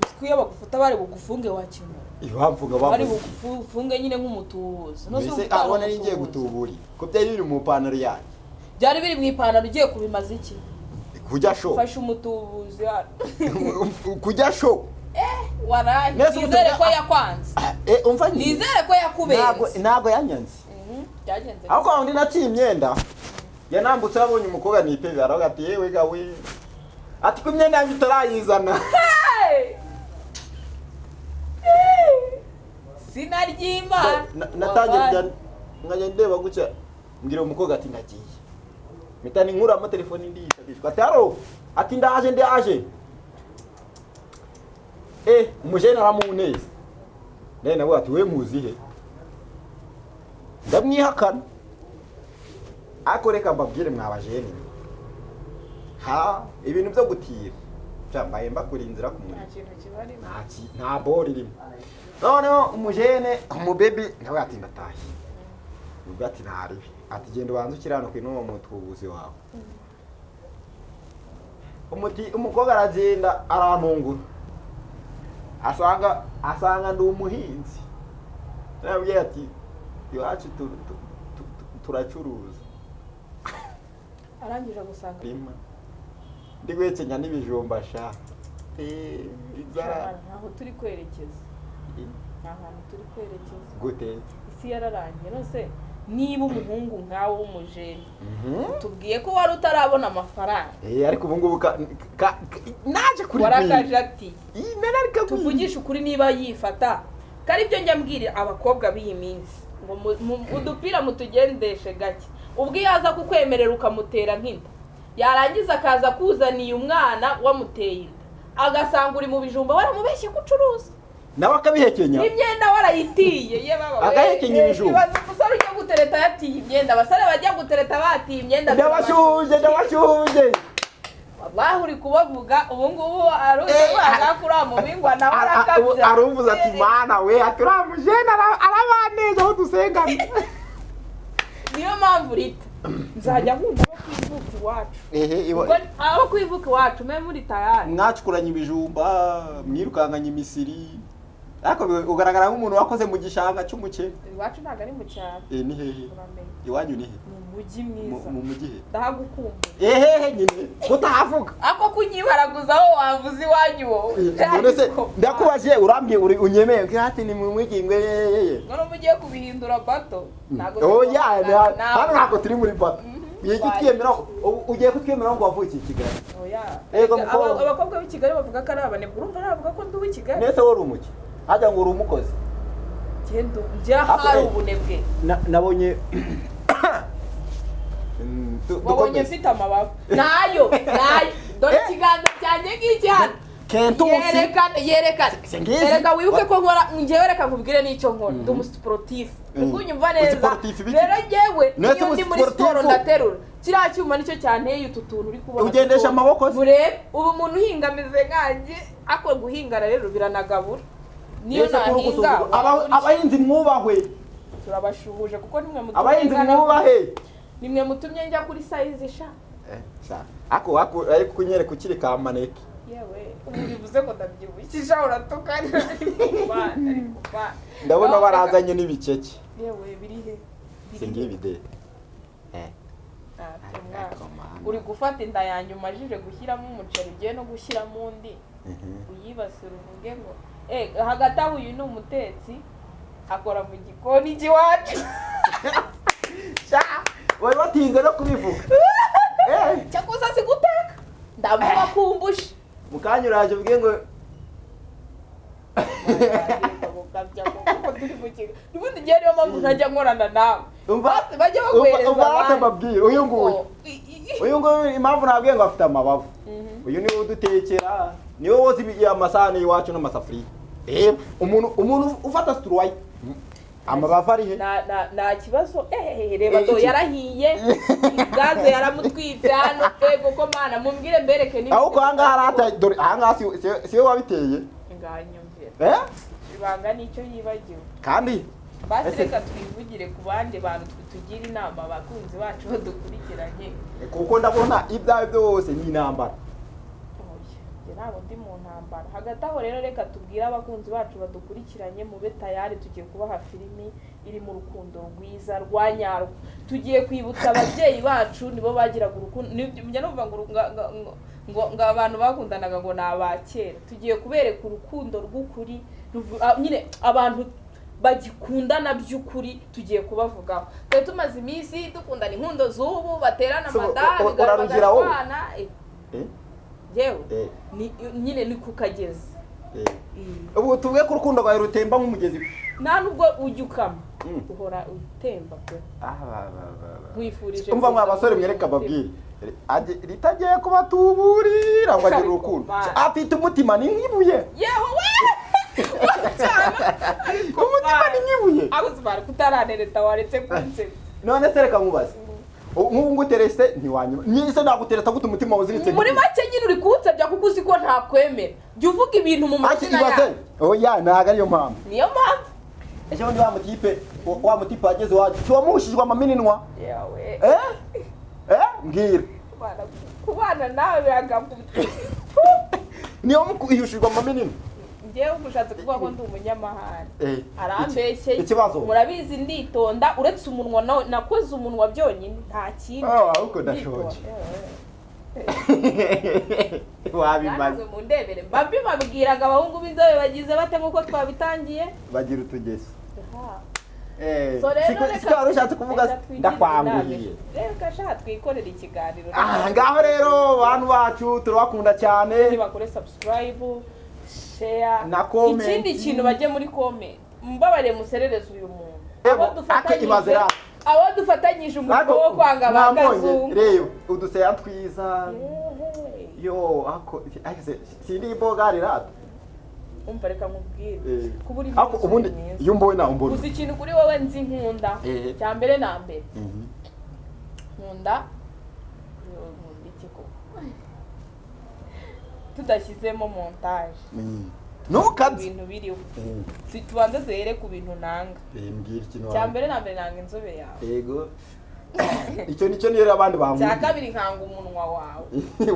uzi ko iyo bagufata bari bugufunge wakinura. Ibamvuga Bari bavuze. bugufunge nyine nk'umutubuzi. None se Mbese uba utari aho nari ngiye umutubuzi? gutubura ko byari biri mu ipantaro yanjye. Byari biri mu ipantaro, ugiye kubimaza iki? Kujya show. Fashe umutubuzi hano. Kujya show. Waraye. Nese Nizere umutubuzi- ko yakwanze. Umva nyine. Nizere ko Ntabwo yakubenze. ntabwo yanyanze. Byagenze Ariko aho ndi naciye imyenda, yanambutse abonye umukobwa nipebe, aravuga ati yewe gawe, ati ko imyenda yanjye utarayizana. Hey! Hey! Sina ry'Imana. Natangiye kujya nkajya ndeba gutya, mbwira umukobwa ati ndagiye, mpita ninkuramo telefone ndiyisabishwa, ati haro, ati ndaje ndaje. Umujene aramuneza, nawe nawe ati we muzihe, ndamwihakana. Ariko reka mbabwire mwabajene, ha ibintu byo gutira byambaye mbakura inzira ku Nta muriro. kintu kibarimo. Nta bori irimo. Noneho umujene umubebi nawe ati ndatashye, ubwo ati ntaribi, ati genda ubanze ukiranuke n'uwo mutubuzi wawe. Umuti umukobwa aragenda arantungura, asanga ndi umuhinzi. Yarabwiye ati iwacu turacuruza. Arangije gusanga Rima ndi guhekenya n'ibijumba sha. Inzara. Ntaho turi kwerekeza, nta hantu turi kwerekeza. Gute? Isi yararangiye. Nose niba umuhungu nkawe w'umujene tubwiye ko wari utarabona amafaranga, Ariko ubu ngubu naje kuri warakaje ati iyi nararika. Tuvugishe ukuri, niba yifata kari byo njya mbwira abakobwa b'iyi minsi ngo udupira mutugendeshe gake. Ubwo iyo aza kukwemerera ukamutera nk'inda, yarangiza akaza akuzaniye umwana wamuteye inda, agasanga uri mu bijumba waramubeshye ko ucuruza, nawe akabihekenya imyenda warayitiye ye baba we. Agahekenya ibijumba. Ibaze umusore ujya gutereta yatiye imyenda, abasore bajya gutereta batiye imyenda. Ndabashuhuje, ndabashuhuje. Wallahi uri kubavuga ubu ngubu aruzi ko mubingwa nawe arakabya. Aruvuze ati mana we, ati uriya mujene arabaneza aho dusengana. Niyo mpamvu Rita nzajya nkunda abo kwivuka iwacu. Ehe, Ubwo abo kwivuka iwacu mwe muri tayari. Mwacukuranye ibijumba, mwirukankanye imisiri, ariko ugaragara nk'umuntu wakoze mu gishanga cy'umuceri. Iwacu ntabwo ari mu cyaro. Ni hehe? Uramenye. Iwanyu ni he? Ni umujyi mwiza. Mu mujyi he? Ndahagukumbuye. Ehehe nyine kutahavuga. Ako kunyibaraguza aho wavuze iwanyu wowe. None se ndakubaje urambwiye uri unyemeye ugira ati ni mu mwigingwe yeye. None uba ugiye kubihindura bato, ntabwo Oya, tugomba- hano ntabwo turi muri bato. Ugiye kutwemera, ugiye kutwemera ngo wavukiye i Kigali? Oya. Yego, mukobwa. Abakobwa b'i Kigali bavuga ko ari abanebwe, urumva navuga ko ndi uw'i Kigali? Nese wowe uri umuki? Hajya ngo uri umukozi. Genda njya hari ubunebwe. Nabonye Wabonye dukomeze. mfite amababa nayo nayo, dore ikiganza cyanjye ngiki hano. Kentusi. Yerekane, yerekane. Singizi. Erega wibuke ko nkora njyewe, reka nkubwire n'icyo nkora, ndi umusiporutifu. Uri kunyumva neza? Umusiporutifu biki? Rero njyewe Nese iyo ndi muri umusiporutifu? siporo ndaterura kiriya cyuma, nicyo cyanteye utu tuntu uri kubona. Ugendesha Kuko amaboko se? murebe ubu umuntu uhinga ameze nkanjye, ako guhingana rero biranagabura niyo Nese kuri nahinga. gusuzugura. Abahinzi mwubahwe. Turabashuhuje kuko nimwe mutumye Abahinzi mwubahe. Nimwe mutumye njya kuri size sha. Sha. Ako ako ariko kunyereka ukiri ka maneke. Yewe, ubu bivuze ngo ndabyibushye sha, uratukana ariko mana, ariko mana. Ndabona Naho barazanye n'ibikeke. Yewe, biri he? Biri Singibi he? de. Ntabyo mwana. Ariko mana. Uri gufata inda yanjye umajije gushyiramo umuceri, ugiye no gushyiramo undi, uyibasira uvuge ngo hagati aho uyu ni umutetsi akora mu gikoni cy'iwacu. Sha, wari watinze no kubivuga. Cyakoze azi guteka, ndavuga kumbusha. Mukanya uraje uvuge ngo Kuko turi mu kigo ubundi ngewe niyo mpamvu ntajya nkorana nawe. Umva Basi bajya baguhereza umva rata abandi. mbabwire uyu nguyu. Oh, Uyu nguyu impamvu nabwiye ngo afite amabavu. Uyu niwe udutekera, niwe woza amasahani y'iwacu n'amasafuriya. Umuntu ufata situruwayi. Amabavu ari he? Nta kibazo. Reba do Iki? yarahiye, gaze yaramutwitse hano. Ego ko mana, mumbwire mbereke niba Ahubwo ahangaha arata, dore ahangaha si we wabiteye. Nganyumvira. Ibanga nicyo yibagiwe. Kandi Basi Ese- reka twivugire ku bandi bantu, tugire inama abakunzi bacu badukurikiranye. Kuko ndabona ibyawe byose ni intambara. Oya, njye ntabwo ndi mu ntambara. Hagati aho rero reka tubwire abakunzi bacu badukurikiranye, mube tayari, tugiye kubaha filimi iri mu rukundo rwiza rwa nyarwo. Tugiye kwibutsa ababyeyi bacu, nibo bagiraga urukundo. Njya numva ngo ngo abantu bakundanaga ngo ni aba kera. Tugiye kubereka urukundo rw'ukuri, nyine abantu Bagikundana by'ukuri tugiye kubavugaho. Twari tumaze iminsi dukundana inkundo z'ubu, baterana So, amada, urarugira wowe? bagatwana. Eh? Yewe, Eh, nyine ni ku kagezi. Eh. Ubu tuvuge ko urukundo rwawe rutemba nk'umugezi. Nta nubwo ujya ukama, uhora utemba pe. Ah, ba, ba, ba, ba. Nkwifurije Umva mwa kuza basore, muri mwereke uyu mutima. ababwire. Ritagiye kubatuburira ngo agire Ariko urukundo. Mana. Afite umutima ni nk'ibuye. Yewe we! Ariko Umutima ni nk'ibuye. Ako zibara kutaranereta, waretse kunseka. None se reka nkubaze, nk'ubu nguterese ntiwanyuma nise nagutereta gute umutima wuziritse? Muri make nyine uri kuwunsebya kuko uzi ko ntakwemera. Jya uvuga ibintu mu Ati mazina ibaze. yawe. Oya, ntabwo ariyo mpamvu. Niyo mpamvu. Ejo bundi wa mutipe wageze iwacu tiwamuhushijwe amaminwa. Yewe. Eh eh, mbwira. Kubana nawe biragakubita. Niyo muhushijwe amaminwa. Njyewe ushatse kuvuga ko ndi umunyamahane? Eh. Arambeshyeye. Ikibazo. Murabizi nditonda, uretse umunwa nakoze umunwa byonyine, nta kindi. Oh, ahubwo ndashonje. Wabimaze. Namwe mundebere, mba mbibabwiraga. Abahungu b'inzobe bagize bate nk'uko twabitangiye? Bagira utugesi. Aha. Eh, So rero siko siko wari ushatse kuvuga. Reka twigire Ndakwanguhiye. inama. Reka sha twikorere ikiganiro. Ah, ngaho rero bantu bacu, turabakunda cyane. Nibakore subscribe, share Na comment. Ikindi kintu, bajye muri comment, mbabare muserereze uyu muntu. Ebo, Abo dufatanyije, ake ibaze ra. abo dufatanyije umurimo wo kwanga ba Mwambonye, kazungu. Reba uduseya twiza. Yehe. Yo, ako ariko sindi ibogari rata. Umva, reka nkubwire, Eh. kuba uri Ako umusore ubundi mwiza. iyo mbonye nawe mbona. Gusa ikintu kuri wowe nzi nkunda, Eh. cya mbere na mbere, Mhm. nkunda iki koko tudashyizemo montage? Mm. Ntukabye. Ibintu biriho. Eh, Tubanze duhere ku bintu nanga. Eh, mbwira ikintu Cya wawe. mbere na mbere, nanga inzobe yawe. Yego. Icyo nicyo niyo abandi Cya bankunda. kabiri, nkanga umunwa wawe.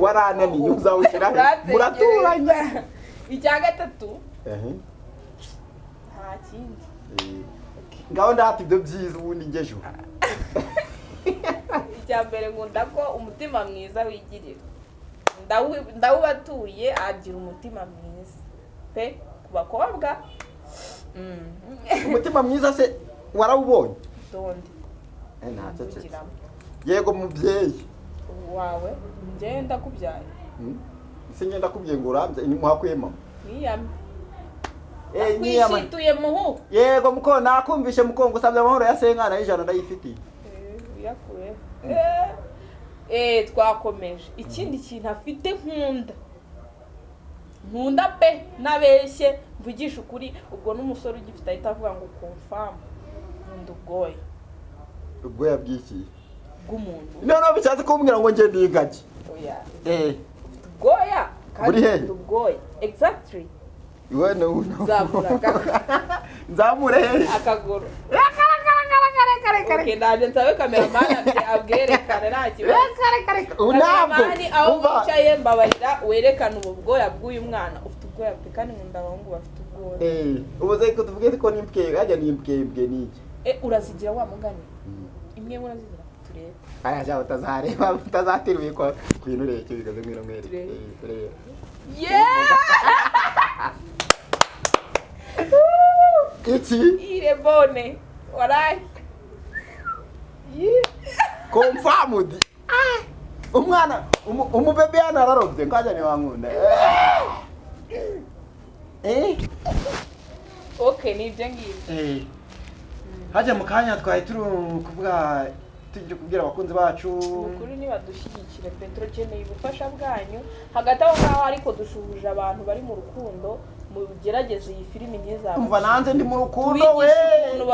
Warananiye, uzawushyira he? Uransegereza. Muraturanye. Icya gatatu, Ehe. nta kindi. Eh. Ngaho ndahata ibyo byiza ubundi ngejo. Icya mbere, nkunda ko umutima mwiza wigirira. Ndawubatuye, agira umutima mwiza pe ku bakobwa. Umutima mwiza se warawubonye? Dondi. Eh, ntacecetse. Mvugiramo. Yego mubyeyi. Wawe njyewe ndakubyaye. Ese ngenda kubwiye ngo urambye ni muhakwiye mama. Mwiyame. Eh, nyiyama. Kwishituye muhu. Yego muko, nakumvishe muko, ngusabye amahoro ya senkana y'ijana ndayifitiye. Uyakuye. Twakomeje. Ikindi kintu afite nkunda, nkunda pe, nabeshye mvugisha ukuri, ubwo n'umusore ugifite ahita avuga ngo confirm, nkunda ubwoya. Ubwoya bw'iki? Bw'umuntu. Noneho bishatse kumbwira ngo njye ndi ingagi? Oya. Eh. Ufite ubwoya kandi Buri hehe? ufite ubwoya exactly. Iwe no. Zamura. Nzamure hehe? Akaguru. Okay, ndaje nsabe cameraman abwerekane, nta kibazo. Ubu ntabwo. Cameraman, aho Umva. wicaye, mbabarira werekane ubu bwoya bw'uyu mwana. Ufite ubwoya pe, kandi nkunda abahungu bafite ubwoya. Eh, ubu se ko tuvuge ko ni imbwe, hajya ni imbwe, imbwe ni iki? Eh, urazigira wa mugani, imwe urazigira, turebe. Aya jya utazareba utazatira ubikwa ku bintu urebe icyo bikaze ngwino mwereke. Turebe. Eh, turebe. Yeah. Iki? Ire bone warayi. Confirmed. Ah! Umwana umubebe hano ararobye ngajya ntiwankunda. Eh. Okay, ni ibyo ngibyo. Eh. Hajya mu kanya twari turi kuvuga, tugiye kubwira abakunzi bacu. Ni ukuri nibadushyigikire pe, turakeneye ubufasha bwanyu. Hagati aho ngaho ariko dushuhuje abantu bari mu rukundo, mugerageze iyi filimi ntizabe. Umva, nanjye ndi mu rukundo we. Tubigishe ukuntu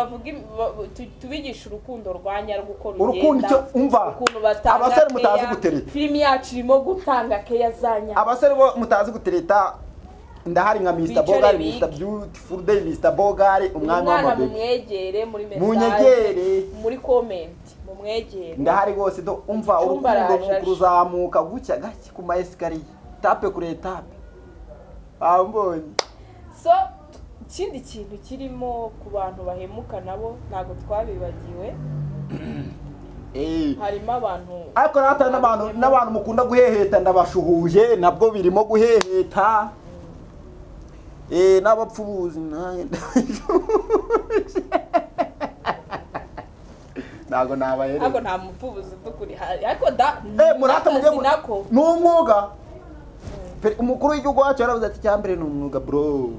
bavuga tubigishe urukundo rwa nyarwo uko rugenda. Urukundo icyo umva. Ukuntu batanga Abasore mutazi keya. gutereta. Filimi yacu irimo gutanga keya za nyarwo. Abasore bo mutazi gutereta, ndahari nka Mr. Bicare Bogari, bige. Mr. Beautiful Day, Mr. Bogari, umwami Umwana w'amabebe. mumwegere muri message, Munyegere. muri comment, mumwegere. Ndahari rwose do umva. Cyumba Urukundo araje aje. kuruzamuka gutya gake ku ma escalier, étape kuri étape, ambonye. So ikindi kintu kirimo, ku bantu bahemuka nabo ntabwo twabibagiwe. Eh. Harimo abantu Ariko rata n'abantu mukunda guheheta, ndabashuhuje, nabwo birimo guheheta. N'abapfubuzi ntabwo nabahereza. Ariko nta mupfubuzi udukuri, ariko da Murata mujye akazi nako ni umwuga. Umukuru w'igihugu wacu yaravuze ati icyambere ni umwuga bro.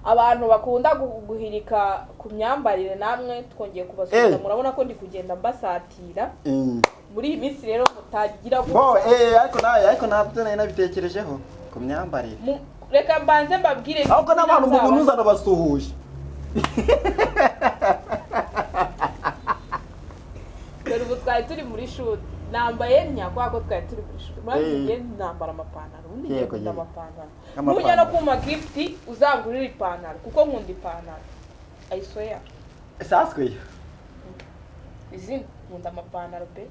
Abantu bakunda guhirika ku myambarire, namwe twongeye kubasubiza. Murabona ko ndi kugenda mbasatira muri iyi minsi rero mutagira Bo ariko nawe, ariko ntabyo nari nabitekerejeho ku myambarire. Reka mbanze mbabwire Ahubwo n'abantu mu bunuzana basuhuje. Dore ubu twari turi muri shuri, nambaye nya kubera ko twari turi muri shuri. Murabizi njye nambara amapantaro, ubundi njye Yego, nkunda yego. amapantaro. Amapantaro. Nujya no kumpa gift uzangurire ipantaro kuko nkunda ipantaro, I swear. Saswe. Izindi nkunda amapantaro pe.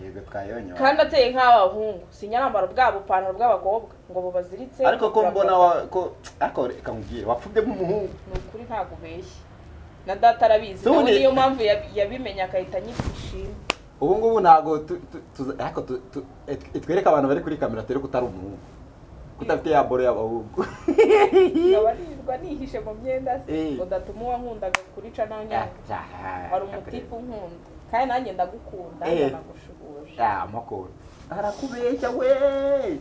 Yego, twayonye. Kandi ateye nk'abahungu, sinyarambara bwa bupantaro bw'abakobwa ngo bubaziritse. Ariko ko mbona ko ariko reka nkubwire, wapfubye nk'umuhungu. Ni ukuri, ntabwo ubeshye, na data arabizi nawe. Niyo mpamvu yabimenye akahita anyita ishimwe. Ubu ngubu ntabwo ariko twereke abantu bari kuri kamera, turi ko utari umuhungu, ko udafite ya boro y'abahungu. Nkaba nirirwa nihishe mu myenda se ngo ndatuma uwankundaga kurica nawe nyanga. Hari umutipe unkunda kandi nanjye ndagukunda, ndanagushubuje. Amakuru arakubeshya we.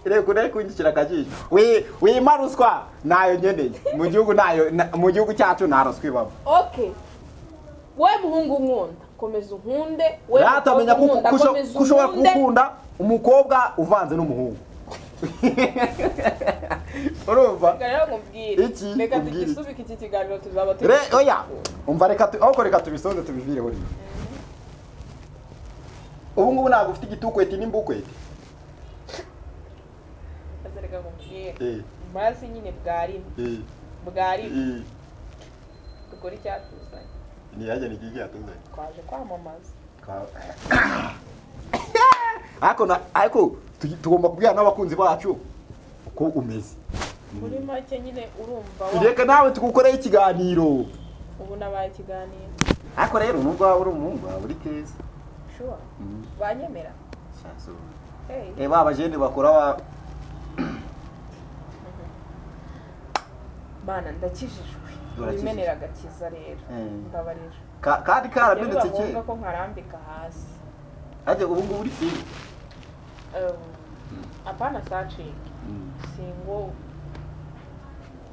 Reka ureke kunyishyira akajisho. We wima ruswa, ntayo nkeneye mu gihugu, ntayo mu gihugu cyacu nta ruswa ibamo. Okay, we muhungu nkunda, komeza unkunde. We Rata menya mukobwa unkunda, komeza ko ushobora unkunde. gukunda umukobwa uvanze n'umuhungu, urumva? Reka rero nkubwire. Iki? Reka Umbwire iki? tugisubike iki kiganiro, tuzaba turi Re oya, umva, reka ahubwo reka tubisoze, tubivireho rimwe. Ubu ngubu ntabwo ufite igitukweti n'imbukweti. Maze reka nkubwire, mazi nyine bwarimo bwarimo. Dukora icyatuzanye. Ntiyajya ni iki yatuzanye? Twaje kwamamaza. Ariko ariko tugomba kubwira n'abakunzi bacu uko umeze. Muri make nyine urumva wa Reka nawe tugukoreho ikiganiro. Ubu nabaye ikiganiro. Ariko rero nubwo waba uri umuhungu, waba uri keza. Sure, banyemera. Hey. Ba bajene bakora wa Mana, ndakijijwe. Urakijijwe. Wimenera agakiza rero. Mbabarira. Kandi karamenetse Biba ngombwa kera. ko nkarambika hasi. Ariko ubu ngubu uri single? Apana searching, single.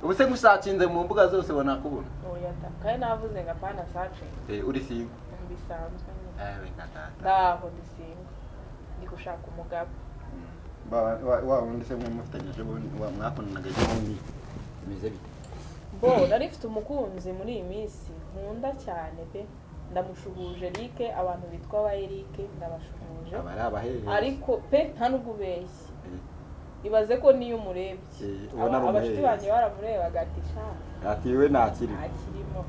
Ubu se ngusacinze mu mbuga zose banakubona? Oya da, kandi navuze ngo apana searching. Uri single. Bisanzwe nyine. Reka data. Ndaho ndi single, ndi gushaka umugabo. Wa wundi se mwe mufitanye ejo bundi, mwakundanaga ejo bundi, bimeze bite? Bo nari mfite umukunzi muri iyi minsi nkunda cyane pe, ndamushuhuje Eric, abantu bitwa ba Eric ndabashuhuje. Aba ari abahehe? Ariko pe nta nubwo ubeshye, ibaze ko niyo umurebye Ubona ari abashuti umuhehe. banjye baramurebaga ati sha Ati we ntakiri. Ntakirimo,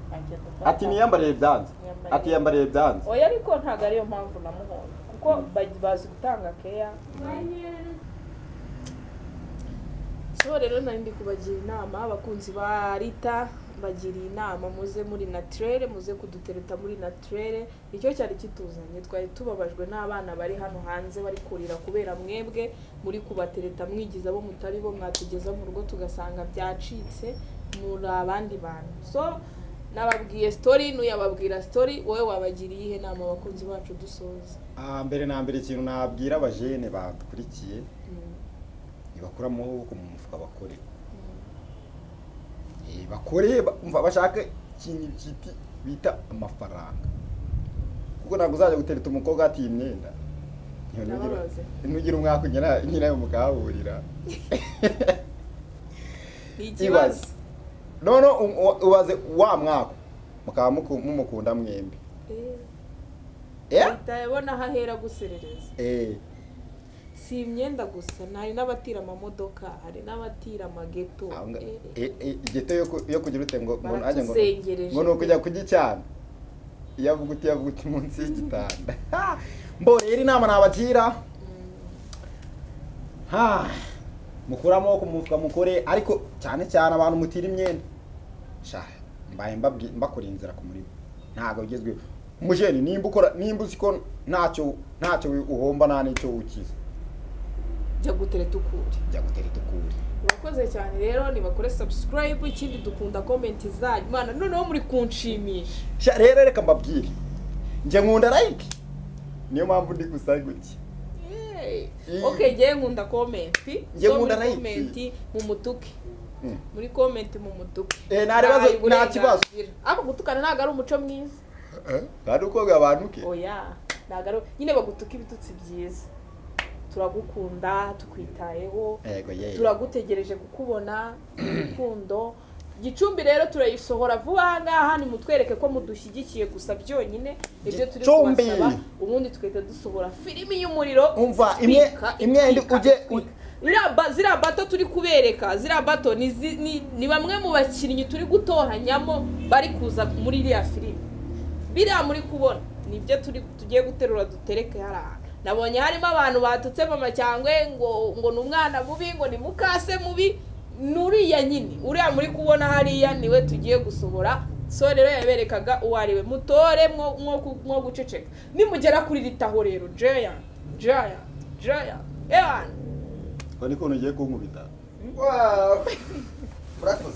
ntacyo dufata. Ati niyambariye byanze. Niyambariye. Ati yambariye byanze. Oya, ariko ntabwo ariyo mpamvu namuhonda, kuko bazi gutanga keya. So rero nari ndi kubagira inama, abakunzi ba Rita bagiriye inama, muze muri naturere, muze kudutereta muri naturere. Nicyo cyari kituzanye. Twari tubabajwe n'abana bari hano hanze bari kurira kubera mwebwe muri kubatereta mwigiza abo mutari bo, mwatugeza mu rugo tugasanga byacitse muri abandi bantu. So nababwiye story, n'uyababwira story. Wowe wabagiriye iyihe nama abakunzi bacu dusoza? Mbere na mbere, ikintu nabwira abajene badukurikiye, ntibakura amaboko mu mufuka, bakore. Bakore, umva, bashake ikintu bita amafaranga, kuko ntabwo uzajya gutereta umukobwa atiye imyenda. Ndababaze. Nugira umwaka ugera nyirayo mukahahurira. Ni ikibazo. Ibaze none ubaze wa mwaka mukaba mumukunda mwembi. Leta yabona aho ahera guserereza. Si imyenda gusa, hari n'abatira amamodoka, hari n'abatira amageto. Aho igeto yo kugira ute ngo nanjye ngo Baratuzengereje. Ngo ni ukujya kugicyana, iyo avuga uti, yavuga uti munsi y'igitanda. Mbo rero inama nabagira, ha mukure amaboko mu mufuka mukore, ariko cyane cyane abantu mutira imyenda, sha mbaye mbakora inzira ku murimo, ntabwo bigezweho. Mujeni, nimba ukora, nimba uzi ko ntacyo uhomba nta n'icyo ukiza, Jya gutereta ukuri. Jya gutereta ukuri. Urakoze cyane. Rero nibakore subscribe. Ikindi, dukunda comment zanyu. Mana, noneho muri kunshimisha. Sha, rero reka mbabwire, njye nkunda like, niyo mpamvu ndi gusa gutya. Hey. Okay, njyewe nkunda comment. Njye So nkunda muri like. comment mumutuke. Muri comment mumutuke. Nta bibazo, Bahaye nta kibazo. uburenganzira. Ariko gutukana ntabwo ari umuco mwiza. Kandi uko abantu ke Oya, ntabwo ari nyine bagutuka ibitutsi byiza. Turagukunda, tukwitayeho. Yego ye. Turagutegereje kukubona urukundo. Gicumbi rero turayisohora vuba aha ngaha. Nimutwereke ko mudushyigikiye gusa byonyine, ibyo turi Gicumbi! kubasaba, ubundi tugahita dusohora filimi y'umuriro. Umva, imwe Itwika, imwe ndi itwika, ujye itwika. Ziriya bato turi kubereka, ziriya bato ni bamwe mu bakinnyi turi gutoranyamo bari kuza muri iriya filimi. Biriya muri kubona nibyo turi tugiye guterura dutereke hariya. Nabonye harimo abantu batutse mama cyangwa ngo ni umwana mubi, ngo ni mukase mubi. Nuriya nyine, uriya muri kubona hariya, niwe tugiye gusohora. So rero yaberekaga uwo ari we. Mutore mwo guceceka. Nimugera kuri ritaho rero, jeya jeya jeya ewana. Ko niko ugiye kunkubita. Wow. Murakoze.